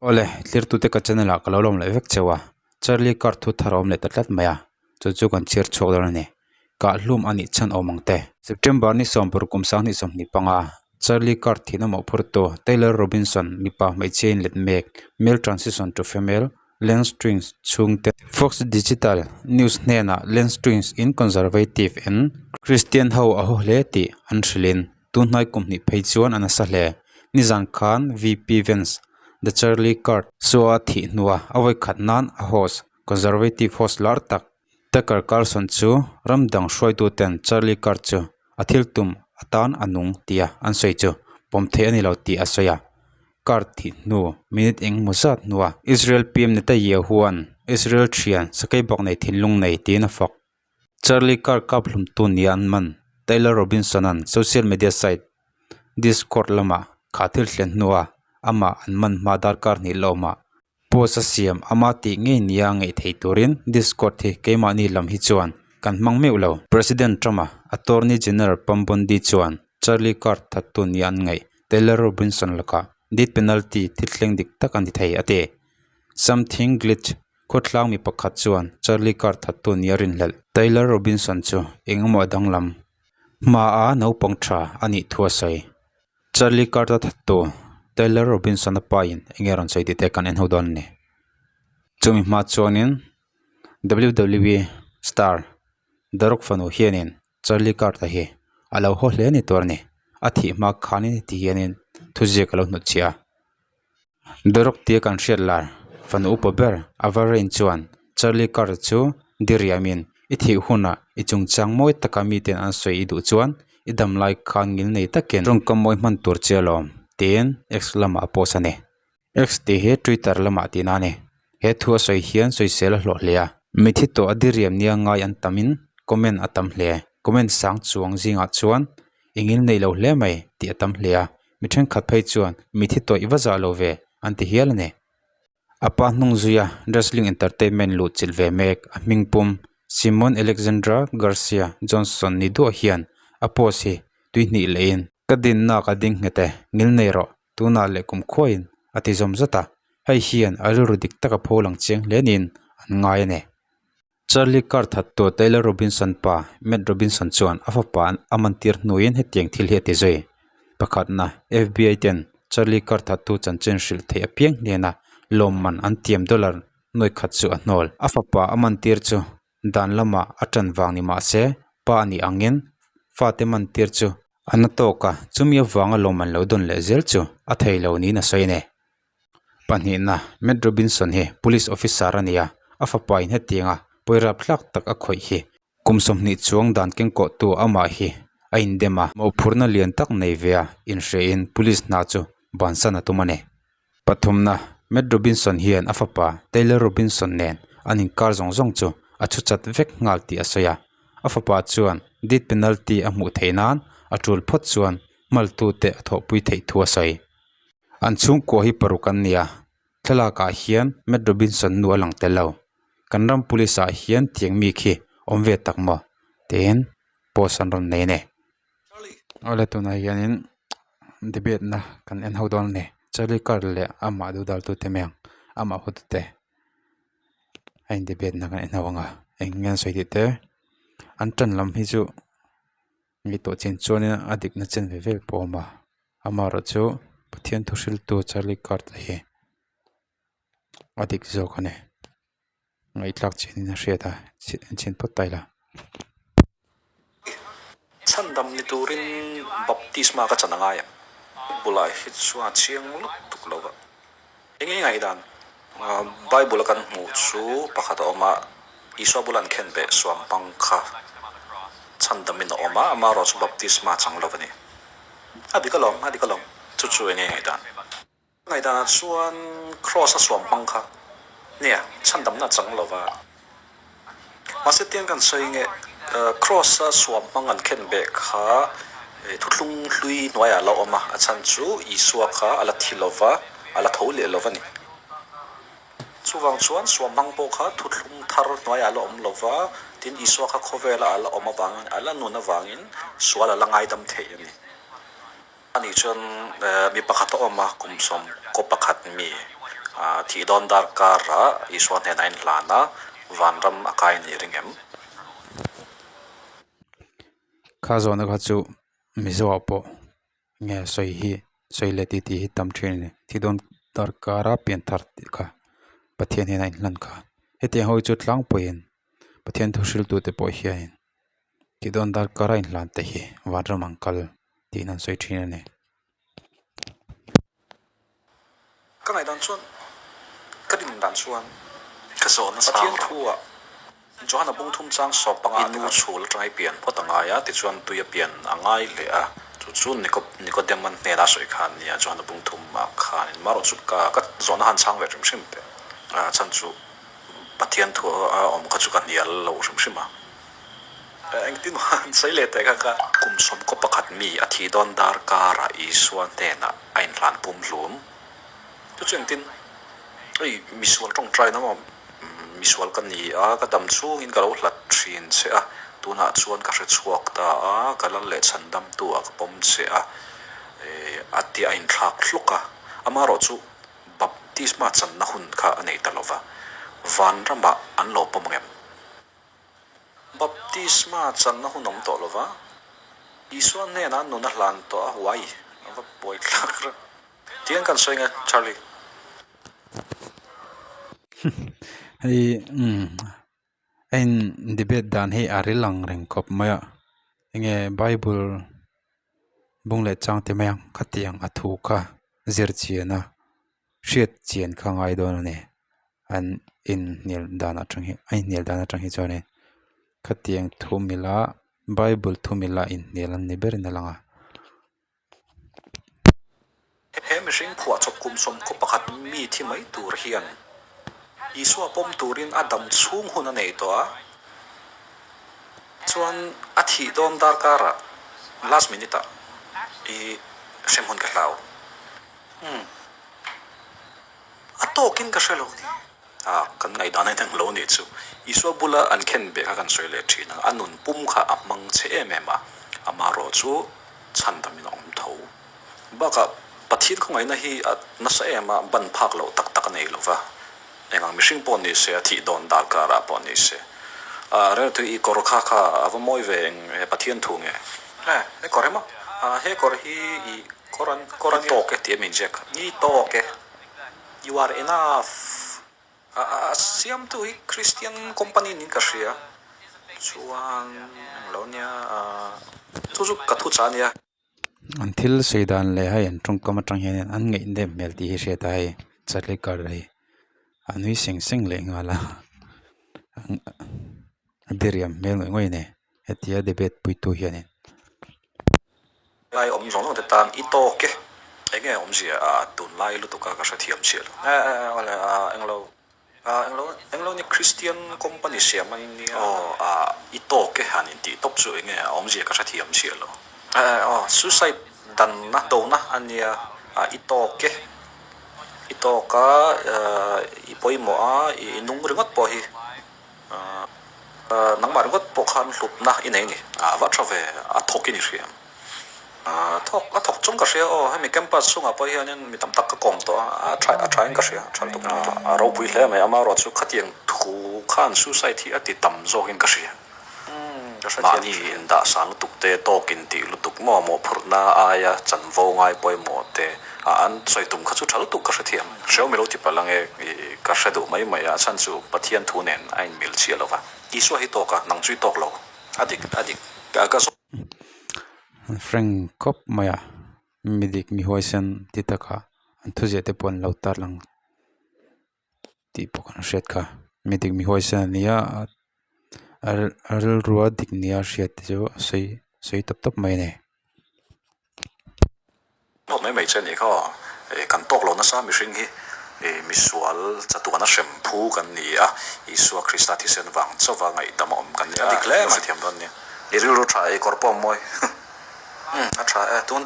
Awle, tlirtute ka channel ah ka lo lawm leh vek cheu a, Charlie Kirk thu thar a awm leh ta tlat mai a, chu chu kan chhiar chhuak dawn a ni. Kahhlum a nih chhan awm ang te. September ni sawmpur kum 2025, Charlie Kirk thihna mawhphurtu Taylor Robinson mipa hmeichhia in let mek, male transition to female, Lance Twins chhungte Fox Digital News hnenah Lance Twins in conservative and Christian ho a haw hle tih an hrilhin tunhnai kum hnih phei chuan a nasa hle. Nizan khan VP Vance The Charlie Kirk show a thih hnua a vawikhat nan a host conservative host lar tak Tucker Carlson chu ram dang hruaituten Charlie Kirk chu a thil tum atan a nung tia an sawi chu pawm theih a ni lo tih a sawi a. Kirk thih hnu minute eng maw zat hnua Israel PM Netanyahu-a'n Israel thian sakei bak nei thinlung nei tiin a fak. Charlie Kirk kap hlumtu nia an man Taylor Robinson-a'n social media site Discord lamah kha thil thlen hnua amah an man hma darkar hnih lawmah Post a siam ama tih ngei nia ngaih theih turin Discord hi keimahni lam hi chuan kan hmang meuh lo. President Trump-a Attorney General Pam Bondi chuan Charlie Kirk thattu nia an ngaih Taylor Robinson lakah death penalty thil thleng dik tak a ni thei a ti. Something Glitch khawtlang mi pakhat chuan Charlie Kirk thattu nia rinhlelh Taylor Robinson chu engemaw a danglam hmaa naupang tha a nih thu a sawi. Charlie Kirk-a thattu Taylor Robinson-a pain eng nge rawn sawi tih te kan en ho dawn a ni. Chumi hma chuanin WWE star The Rock fanu hianin Charlie Kirk-a hi a lo haw hle a ni tur a ni. A thih hma khanin heti hianin thuziak a lo hnutchhiah a. The Rock tia kan hriat lar fanu upa ber Ava Rain chuan Charlie Kirk-a chu diriamin i thih hunah i chungchang mawi taka miten an sawi i duh chuan i dam lai khan ngil nei takin tawngkam mawi hman tur che alawm tiin X lamah a post a ni. X tih hi Twitter lamah tihna a ni. He thu a sawi hian sawisel a hlawh hle a. Mithi tawh a diriam nia ngai an tamin comment a tam hle. Comment sang chuang zingah chuan i ngil nei lo hle mai tih a tam hle a. Mi thenkhat phei chuan mithi tawh i va zah lo ve an ti hial a ni. A pa hnung zuia wrestling entertainment luh chilh ve mek a hming pum Simon Alexandra Garcia Johnson ni duah hian a post hi tui hnih lehin ka dinna ka ding nghet e, ngil nei rawh, tunah leh kum khuaiin a ti zawm zat a, hei hian a rilru dik taka pho lang chiang hle niin an ngai a ni. Charlie Kirk thattu Taylor Robinson pa Matt Robinson chuan a fapa a mantir hnuin hetiang thil hi a ti zui. Pakhatna, FBI ten Charlie Kirk thattu chanchin hrilh theih apiang hnena lawmman an tiam dollar nuai khat chu a hnawl. A fapa a mantir chu dan lamah a tan vang ni mah se, pa a nih angin fate mantir chu a na tawk a, chumi avanga lawmman lo dawn leh zel chu a thei lo niin a sawi a ni. Pahnihna, Matt Robinson hi Police Officer a ni a, a fapa in hetianga pawirap hlak tak a khawih hi kum 20 chuang dan kengkawhtu amah hi a indem a, mawhphurhna lian tak nei ve a inhrehin Police hna chu bansan a tum a ni. Pathumna, Matt Robinson hian a fapa Taylor Robinson nen an inkar zawng zawng chu a chhu chat vek nghal tih a sawi a, a fapa chuan death penalty a hmuh theih nan a tul phawt chuan hmaltute a thawhpui theih thu a sawi. An chhungkua hi paruk an ni a, thlalakah hian Matt Robinson nu a lang tel lo. Kan ram police ah hian tiang mi khi awm ve tak maw? Tiin post an rawn nei a ni. Awle tunah hianin debate na kan en ho dawn a ni. Charlie Kirk leh amah duhdal tute mai ang amah hotute a in debate na kan en ho ang a, eng nge an sawi tih te an tan lam hi chu mi tawh chin chuanin a dikna chen ve vel pawh a awm a. Amaherawh chu Pathian thu hriltu Charlie Kirk a hi a dik zawk a ni ngaihthlak chin in a hriat a chhin phawt ta ila. Chhandam ni turin baptisma ka chan a ngai ang. Bulah hi chuan a chiang lutuk lo va. Eng nge ngaihdan? Bible a kan hmuh chu pakhat a awm a, Isua bula an khen beh suam hmang kha chhandamin a awm a, amaherawh chu baptisma chang lo a ni. A dik alawm, a dik alawm. Chu chu eng nge ngaihdan? Ngaihdanah chuan Kraws a suam hmang kha nia, chhandamna a chang lo va. Mahse tiang kan sawi nge, Kraws a suam hmang an khen beh kha thuthlung hlui hnuaiah a la awm a, a chhan chu Isua kha a la thi lo va, a la tho leh lo va ni. Chuvang chuan suam hmang pawh kha thuthlung thar hnuaiah a la awm lo va, tin Isua kha khawvela a la awm avangin, a la nun avangin sual a la ngaidam thei a ni. Ani chuan mi pakhat a awm a, kum 11 mi. Thih dawn darkara Isua hnenah a inhlan a, vanram a kai a nih ring em? Kha zawhna kha chu Mizoah pawh nge sawi hi sawi leh tih tih hi tam thin a ni. Thih dawn darkara pian thar tih kha Pathian hian a inhlan kha. Hetiang ho hi chu tlangpuiin Pathian thu hriltute pawh hianin thih dawn darkara inhlan te hi vanram ang kal tiin an sawi thin a ni. Ka ngaihdan chuan, ka dindan chuan ka zawhna Pathian thu ah Johana bung thum chang sawp panga i nu chhul atanga i pian phawt a ngai a, tichuan tui a pian a ngai leh a, chu chu Nicodeman hnena sawi khan nia Johana bung thum ah khanin marawh chu ka ka zawhna han chhang ve hrim hrim teh a chhan chu Pathian thu a awm kha chu ka hnial lo hrim hrim a. Engtin han sawi leh teh kha ka. Kum sawmkaw pakhat mi a thih dawn dar karah Isua hnenah a inhlan pum hlum. Chu chu engtin hei misual tawngtai na maw misual ka ni a, ka dam chhungin ka lo hlat thin che a, tunah chuan ka hre chhuak ta a, ka lal leh chhan damtu ah ka pawm che a, a tia a inthlak hlawk a, amaherawh chu baptisma channa hun kha a nei ta lova, vanramah an lo pawm ngem? Baptisma channa hun awm tawh lova, Isua hnenah nun a hlan tawh a, uai, a va buai thlak reuh. Tiang kan sawi nge Charlie? Hei umm a in debate dan hi a ril ang reng khawp mai a, enge bible bung leh chang ti mai ang khatiang a thu kha zir chian a hriat chian kha ngai dawn a ni an inhnial dan atang hi a inhnial dan atang hi chuanin khatiang thu mila bible thu mila inhnial an ni berin a lang a. He mihring phuahchawp kum sawmkaw pakhat mi thi mai tur hian Isua pawm turin a dam chhung hun a nei tawh a, chuan a thih dawn darkarah last minute ah i hremhmun ka hlau. Umm. A tawkin ka hre lo ni. A, kan ngaihdan a inang lo nih chu. Isua bula an khen beh kha kan sawi leh thin a, a nun pum kha a hmang che em em a, amaherawh chu chhandamin a awm tho. Bakah Pathian khawngaihna hi a nasa em a, ban phak loh tak tak a nei lo va, engang mihring pawh ni se, a thih dawn darkarah pawh ni se. A, Rertui i kawr kha kha a va mawi ve eng he Pathian thu nge? E, he kawr hi maw? A, he kawr hi i kawr an kawr a tawk e tih a min ziak kha. Ni tawk e. You are enough. A siamtu hi Christian company niin ka hria. Chuan englo nia chu chu ka thu chah a nia. An thil sawi dan leh hei an tawngkam atang hian an ngaihnep hmel tih hi hriat a hei Chalekar hi a nui seng seng leh nghal a a diriam hmel ngawih ngawih a ni hetia debate puitu hianin. Lai awm zawng zawng te tan i tawk e. Enge awmzia a tunlai lutuk a ka hrethiam chiah lo. E e e a englo a englo englo ni Christian company siam a nia. Aw a i tawk e han intih tawp chu enge a awmzia ka hrethiam chiah lo. E e aw suicide danna dona a nia a i tawk e. I tawk a i pawimawh a i nung ringawt pawh hi. Nangmah ringawt pawh khan hlutna i nei a ni. A va tha ve, a thawk i ni hria. A thawk, a thawk chung ka hria aw, hemi campus chhungah pawh hianin mi tam tak ka kawm tawh a, a tha, a thain ka hria, a tha lutuk lutuk. A ropui hle mai, amaherawh chu khatiang thu khan suicide hi a ti tam zawkin ka hria. Mahni indah san lutuk te, tawk intih lutuk maw, mawhphurhna aia chanvo ngai pawimawh te a an sawi tum kha chu tha lutuk ka hrethiam. Hreu mi lo ti palh ange ka hre duh mai mai a, a chhan chu Pathian thu nen a inmil chiah lo va. Isua hi tawk a, nang chu i tawk lo. A dik, a dik. Ka zawh. An frank khawp mai a, mi dik mi huaisen ti taka an thuziah te pawh an lo tarlang. Tih pawh kan hriat kha mi dik mi huaisen a ni a a rilrua dik nia hriat te chu a sawi sawi tawp tawp mai a ni. Tawk mai mai che nih kha aw kan tawk lo nasa mihring hi misual chatuana hrem phu kan ni a Isua Krista thisen vang chauva ngaihdam a awm kan ni a dik hle mai thiam dawn nia i rilru tha e i kawr pawh a mawi a tha e tun.